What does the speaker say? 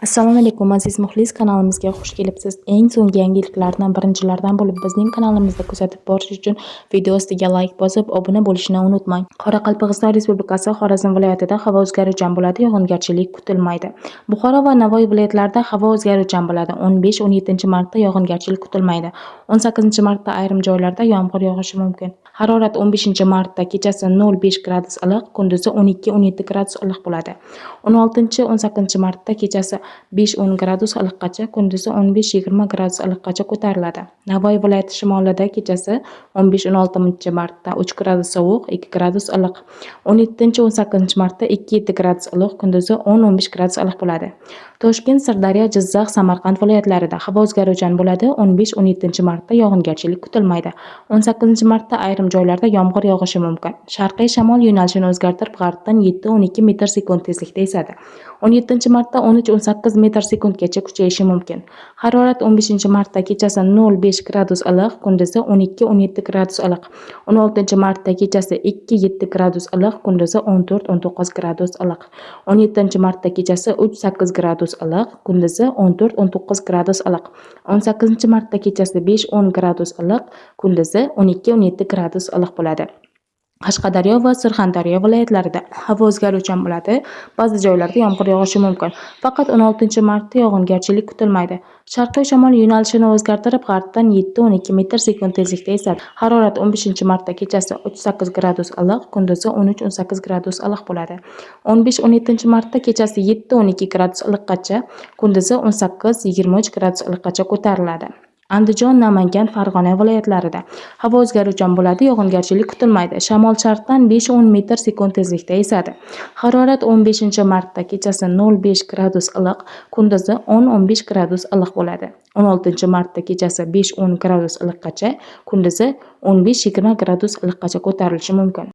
Assalomu alaykum, aziz muxlis, kanalimizga xush kelibsiz. Eng so'nggi yangiliklarni birinchilardan bo'lib bizning kanalimizda kuzatib borish uchun video ostiga layk bosib, obuna bo'lishni unutmang. Qoraqalpog'iston Respublikasi Xorazm viloyatida havo o'zgaruvchan bo'ladi, yog'ingarchilik kutilmaydi. Buxoro va Navoiy viloyatlarida havo o'zgaruvchan bo'ladi. 15-17 martda yog'ingarchilik kutilmaydi. 18 martda ayrim joylarda yomg'ir yog'ishi mumkin. Harorat 15 martda kechasi 0,5 gradus iliq, kunduzi 12-17 gradus iliq bo'ladi. 16-18 martda kechasi 5-10 gradus iliqqacha, kunduzi 15-20 gradus iliqqacha ko'tariladi. Navoiy viloyati shimolida kechasi 15-16 martda 3 gradus sovuq, 2 gradus iliq. 17-18 martda 2-7 gradus iliq, kunduzi 10-15 gradus iliq bo'ladi. Toshkent, Sirdaryo, Jizzax, Samarqand viloyatlarida havo o'zgaruvchan bo'ladi. 15-17 martda yog'ingarchilik kutilmaydi. 18 martda ayrim joylarda yomg'ir yog'ishi mumkin. Sharqiy shamol yo'nalishini o'zgartirib, g'arbdan 7-12 metr sekund tezlikda esadi. 17 martda 13-18 metr sekundgacha kuchayishi mumkin. Harorat 15 martda kechasi 0,5 gradus iliq, kunduzi 12-17 gradus iliq. 16 martda kechasi 2-7 gradus iliq, kunduzi 14-19 gradus iliq. 17 martda kechasi 3-8 gradus iliq, kunduzi 14-19 gradus iliq. 18 martda kechasi 5-10 gradus iliq, kunduzi 12-17 gradus iliq bo'ladi. Qashqadaryo va Surxondaryo viloyatlarida havo o'zgaruvchan bo'ladi. Ba'zi joylarda yomg'ir yog'ishi mumkin. Faqat 16 martda yog'ingarchilik kutilmaydi. Sharqiy shamol yo'nalishini o'zgartirib, g'arbdan 7-12 metr sekund tezlikda esadi. Harorat 15 martda kechasi 3-8 gradus iliq, kunduzi 13-18 gradus iliq bo'ladi. 15-17 martda kechasi 7-12 gradus iliqqacha, kunduzi 18-23 gradus iliqqacha ko'tariladi. Andijon, Namangan, Farg'ona viloyatlarida havo o'zgaruvchan bo'ladi, yog'ingarchilik kutilmaydi. Shamol sharqdan 5-10 metr sekund tezlikda esadi. Harorat 15 martda kechasi 0,5 gradus iliq, kunduzi 10-15 gradus iliq bo'ladi. 16 martda kechasi 5-10 gradus iliqqacha, kunduzi 15-20 gradus iliqqacha ko'tarilishi mumkin.